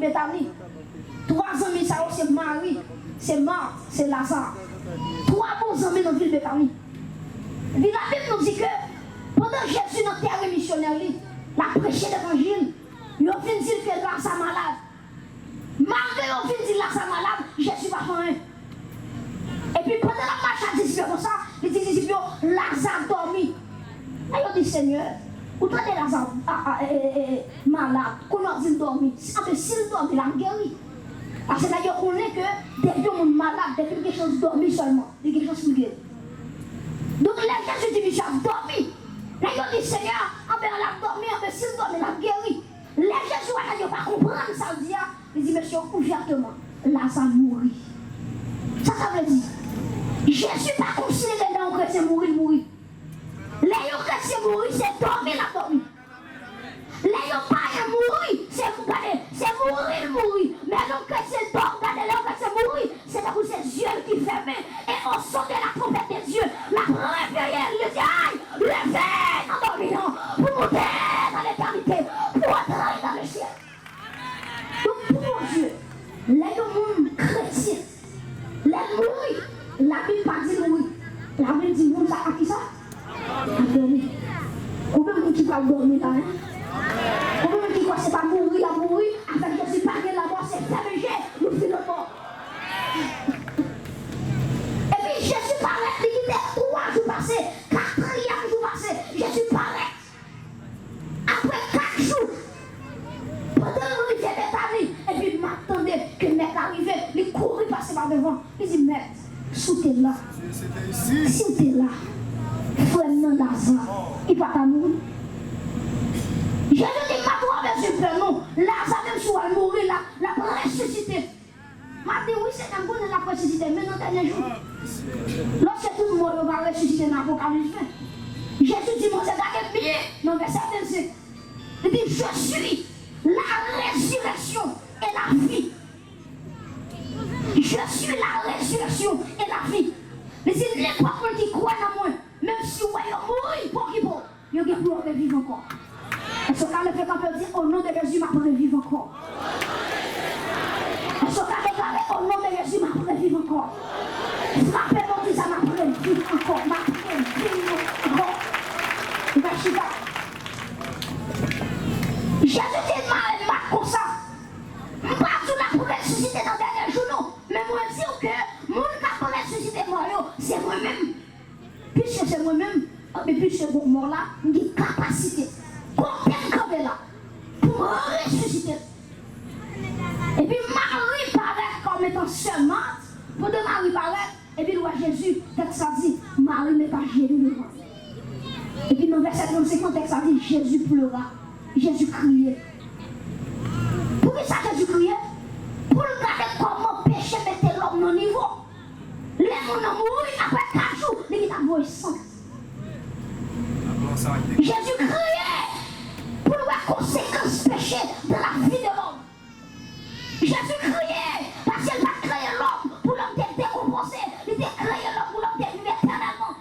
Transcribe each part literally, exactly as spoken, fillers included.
Betani. Twa zanmi sa yo se Mari, se Mat, se Laza. Twa bon zanmi nan vil Betani. Epi Labib nou di ke pandan Jezi nan teren misyonè li, l ap preche levanjil, yo vin di l ke Laza malad. Malgre yo fin di Laza malad, Jezi pa fè anyen. Epi pandan l ap mache ak disip yo konsa, li di disip yo, Laza dòmi. Lè yo di, Senyè, ou tande Laza a, a, e, e, e, malad, kounye a w di l dòmi. Anben, si l dòmi, l ap geri. Paske nèg yo konnen ke depi yon moun malad, depi l gen chans dòmi sèlman, li gen chans pou l geri. Donk, lè Jezi di misye ap dòmi, nèg yo di, Senyè, anben, l ap dòmi, anben, si l dòmi, l ap geri. Lè Jezi wè nèg yo pa konprann sa l di a, li di, mesye, ouvètman, Laza mouri. Sa sa vle di? Jezi pa konsidere lè yon kretyen mouri, l mouri. Lè yon kretyen mouri, se dòmi l ap dòmi. Lè yon payen mouri, se, gade, se mouri l mouri. Men lè yon kretyen dò-, gade, lè yon kretyen mouri, se tankou se zye l ki fèmen. E o son de la twonpèt de Dye, l ap reveye l, li di, ay, leve nan dòmi an, pou moute nan letènite, pou antre nan lesyèl. Donk, pou Bondye, lè yon moun kretyen, lè l mouri, Labib pa di l mouri. Labib di moun sa ap ki sa? Ap dòmi. Konbyen moun ki pral dòmi la, en? Konbyen moun ki kwè se pa mouri l ap mouri, avèk Jezi pa gen lanmò, se fèmen je, nou fin lòt bò. Epi Jezi parèt, li kite twa jou pase, katriyèm jou pase, Jezi parèt. Apre kat jou, pandan l rive Betani, epi Mat tande ke Mèt la rive, li kouri pase pa devan. Li di, Mèt, si w te la, si w te la, frè m nan Laza, li pa ta mouri. Jezi di, Mat, ou pa bezwen pè non. Laza, menm si w al mouri, l ap, l ap resisite. Mat di, wi, Senyè, m konnen l ap resisite, men nan dènye jou. Lòske tout mò yo va resisite nan Apokalips ven, Jezi di manzè, gade byen nan vèsè vennsenk. Li di, Je suis la résurrection et la vie. Je suis la résurrection et la vie. Li di, nenpòt moun ki kwè nan mwen, menm si w wè yo mouri, pa okipe w. Yo gen pou yo reviv ankò. Èske w ka leve kanpe, di, O non de Jezi, m ap reviv ankò? Èske w ka deklare, O non de Jezi, m ap reviv ankò? Frape men w, di sa, m ap reviv ankò, m ap reviv ankò. Ou ka chita. Jezi di Mat konsa, m pa di w l ap resisite nan dènye jou non, men mwen di w ke moun k ap resisite mò yo, se mwen menm. Piske se mwen menm, anben piske gon mò la, m gen kapasite. Kote m kanpe la, pou m resisite. Epi Mari parèt kòm etan sè Mat, pandan Mari parèt, epi l wè Jezi, tèks la di, Mari met à genoux devan. Epi nan vèsè trannsenk lan, tèks la di, Jésus pleura. Jezi kriye. Poukisa Jezi kriye? Pou l gade kòman peche mete lòm nan nivo. Lè moun nan mouri, apre kat jou, li gentan voye sant. Jezi kriye pou l wè konsekans peche dans la vie de l'homme. Jezi kriye paske l pa t kreye lòm pou lòm te dekonpoze, li te kreye lòm pou lòm te viv etènèlman.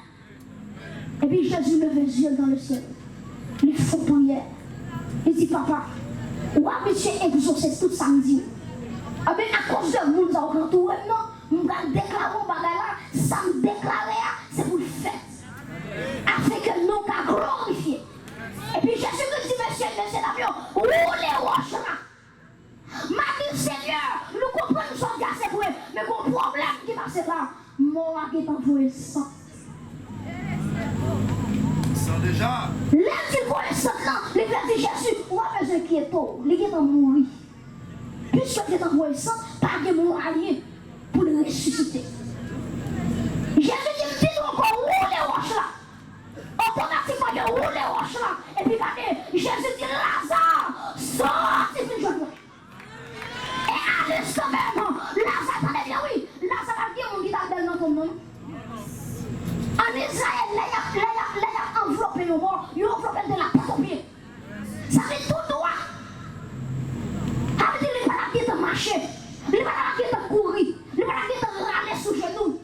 Epi Jezi leve zye l nan lesyèl. Li fè priyè. Li di, Papa, ou abitye egzose tout sa m di w. Anben, akoz de moun sa yo k antoure m nan, m pral deklare yon bagay la, sa m deklare a, se pou l fèt. Afin ke non w ka glorifye. Epi Jezi di, Mesye, mesye dam yo, woule wòch la. M ap di, Senyè, nou konprann sa w di a se vre, men gon pwoblèm ki pase la. Mò a gentan voye san. San deja. Lè l di l voye san lan, li vle di Jezi, ou pa bezwen enkyete w, li gentan mouri. Piske l gentan voye san, pa gen mwayen pou l resisite. Jezi di, m di nou ankò, woule wòch la. Otomatikman, yo woule wòch la. Epi gade, Jezi di, Laza, soti vin jwenn mwen. E alenstanmèm, Laza, tande byen wi, Laza pa t gen moun ki t ap bèl nan tonm nan. An Izrayèl, lè y ap, lè y ap, lè y ap anvlope yon mò, yo anvlope l de la tèt o pye. Sa vle di tou dwat. Sa vle di li pa t ap gentan mache, li pa t ap gentan kouri, li pa t ap gentan rale sou jenou.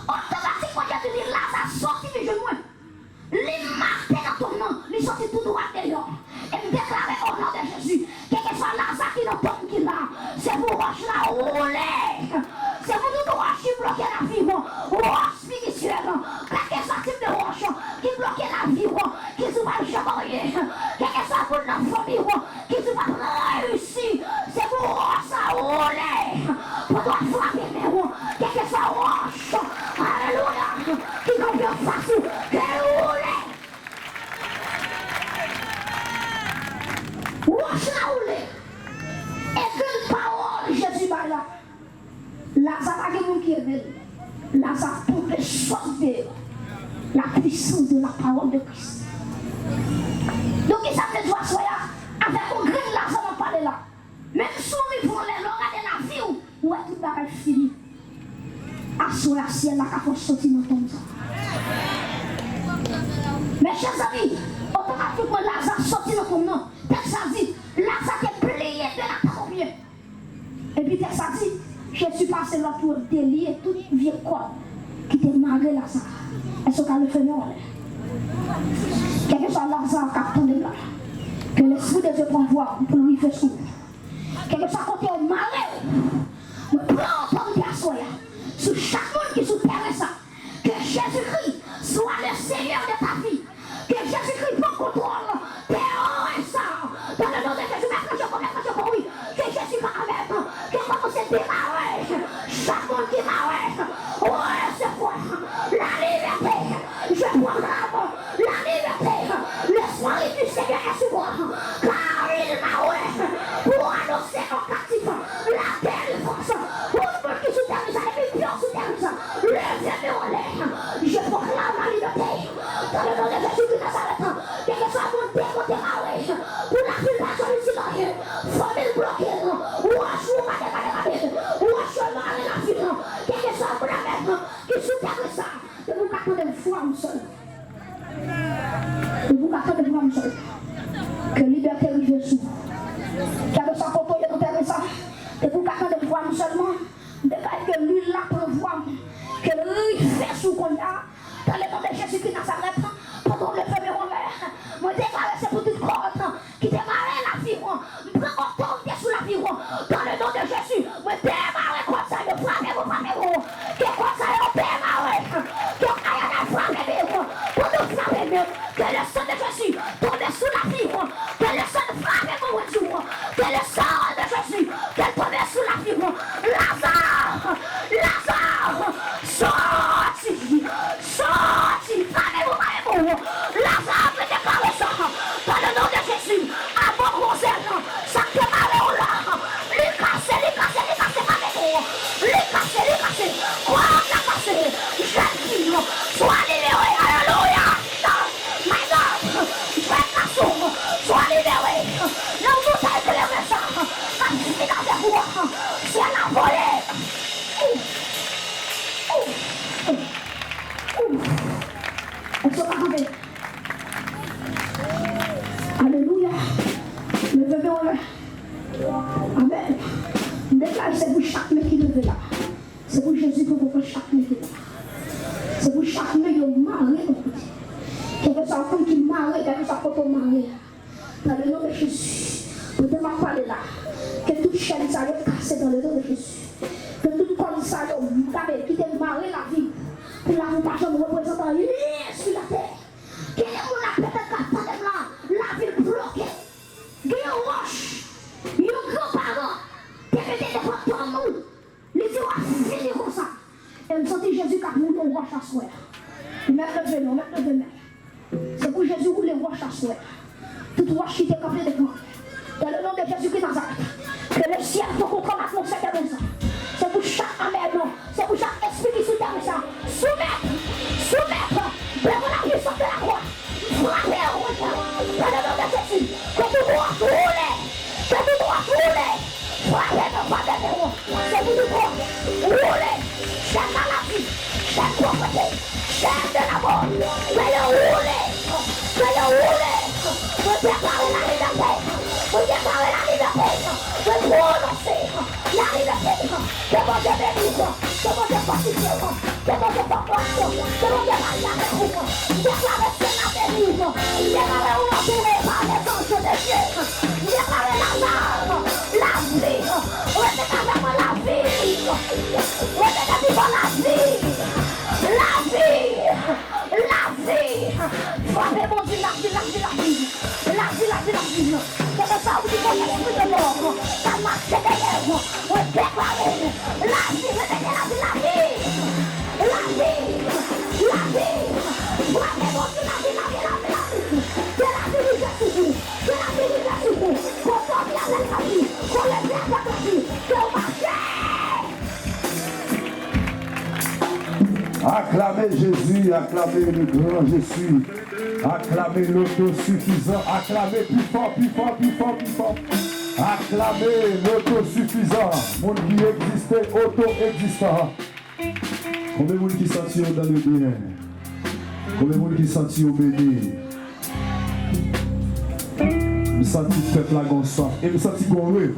Otomatikman, Jezi di, Laza, soti vin jwenn mwen. Li mache nan tonm nan, li soti tou dwat deyò. E m deklare, o non de Jezi, kèlkeswa Laza ki nan tonm ki la, Wòch la woule. E grenn pawòl Jezi bay la. Laza pa gen moun ki ede l. Laza tonbe sot deyò. La puissance de la parole de Christ. Donk, kisa m vle di w aswè a? Avèk yon grenn Laza m ap pale la. Menm si w rive yon lè, lè w gade lavi w, ou wè tout bagay fini. Aswè a, syèl la ka fè w soti nan tonm sa. Mechèzanmi, otomatikman Laza soti nan tonm nan. Tèks la di, Laza te pliye de la tèt o pye. Epi tèks la di, Jezi pase lòd pou yo delye tout vye kòd ki te mare Laza. Èske w ka leve men w anlè? Kèlkeswa Laza k ap tande m la, ke Lespri de Dye pran vwa pou l rive sou ou. Kèlkeswa kote yo mare w, mwen pran otorite aswè a sou chak moun ki sou tèren sa. Que Jésus-Christ soit le Seigneur de ta vie. Que Jésus-Christ pran kontwòl tèren sa. Dans le nom de Jésus, mèt Jeko, mèt Jeko, wi. Que Jésus va avec. Que kòmanse demare chak moun ki mare. Resevwa la liberté. Je proclame la liberté. L'esprit du Seigneur est sur moi. Car il m'a oint pour annoncer aux captifs la délivrance. Tout moun ki sou tèren sa, epi pye w sou tèren sa, leve men w anlè. Je proclame la liberté. Dans le nom de Jésus de Nazareth, kèlkeswa moun te kote mare pou lavi l pa janm itil anyen, fanmi l bloke l, wòch ou pa dekane lavi l, wòch yo mare lavi l, kèlkeswa moun avèk ki sou tèren sa, depi w ka tande vwa m sèlman. Depi w ka tande vwa m sèlman. Ke libète rive sou ou. Kèlkeswa kote w ye nan tèren sa, depi w ka tande vwa m sèlman, m deklare ke lwil la pran vwa m, ke l rive sou w kounye a, dans le nom de Jésus ki Nazarèt, pandan w leve men w anlè, mwen deklare se pou tout kòd ki te mare lavi w, m pran otorite sou lavi w, dans le nom de Jésus, mwen demare kòd sa yo, frape pou frape pou, ke kòd sa yo demare, ke kayana frape men w, pandan w frape men w, que le sang de Jésus tombe sur la vie, que le sang frape mon Dieu, que le sang de Jésus, qu'elle tombe sur la vie, Lazare, Lazare, soti, soti, frape pou frape pou, Lazare, mwen deklare sa, dans le nom de Jésus, abon kozèn, sa k te mare w la, li kase, li kase, li kase, pa mete w. Li kase, li kase. Kòd la kase. Jèn fi, swa libere. Alelouya. My God. Jèn gason, swa libere. Yon boutèy kleren sa k ap vin avèk ou. Syèl la vole. Ou. Ou. Ou. Èske w ka kanpe? Alelouya. Leve men w anlè. Amèn. M deklare se pou chak men ki leve la. Se pou Jezi pran kontwòl chak men ki la. Se pou chak men yo mare yon kote. Kèlkeswa moun ki mare, kèlkeswa kote w mare a. Dans le nom de Jésus. Pandan m ap pale la, ke tout chèn sa yo kase dans le nom de Jésus. Ke tout kòn sa yo, gade, ki te mare lavi, pou lavi pa janm reprezante anyen sou latè. Gen de moun la petèt k ap tande m la, lavi l bloke. Gen yon wòch, yon granparan te mete devan tonm ou. Li di w ap fini konsa. E m santi Jezi k ap woule wòch aswè a. Ou mèt leve men, ou mèt leve men. Se pou Jezi woule wòch aswè a. Tout wòch ki te kanpe devan. Dans le nom de Jésus ki Nazarèt. Ke le syèl pran kontwòl atmosfè de mezon. Se pou chak amèn, se pou chak espri ki sou tèren sa. Soumèt, soumèt, devant la puissance de la croix. Frape yo kounye a. Dans le nom de Jésus. Ke tout wòch woule. Ke tout wòch woule. Frape nan, frape nan. Se pou tout wòch woule. Chèn maladi. Chèn povrete. Chèn de lamò. Ke yo woule. Ke yo woule. Mwen deklare la libète. Mwen deklare la libète. Mwen pwononse la libète. Ke Bondye beni w. Ke Bondye fòtifye w. Ke Bondye fè w gras. Ke Bondye mache avèk ou. M deklare syèl la beni w. M deklare ou antoure pa lè zanj de Dye. M deklare Laza, lavi. Repete avèk mwen, lavi. Repete pi fò, lavi. Lavi. Lavi. Frape Bondye, lavi, lavi, lavi. Lavi, lavi, lavi. Kèlkeswa ou ki konnen espri de mò k ap mache dèyè w, mwen deklare lavi, repete lavi, lavi. Lavi. Lavi. Frape Bondye, lavi, lavi, lavi, lavi. Ke lavi rive sou ou. Ke lavi rive sou ou. Aklame Jezi, aklame le gran Jezi. Aklame lotosifizan, aklame pi fò, pi fò, pi fò, pi fò. Aklame lotosifizan, moun ki egziste, oto egzistan. Konbyen moun ki santi yo dans le bien? Konbyen moun ki santi yo beni? M santi pèp la gon swaf e m santi gon revèy.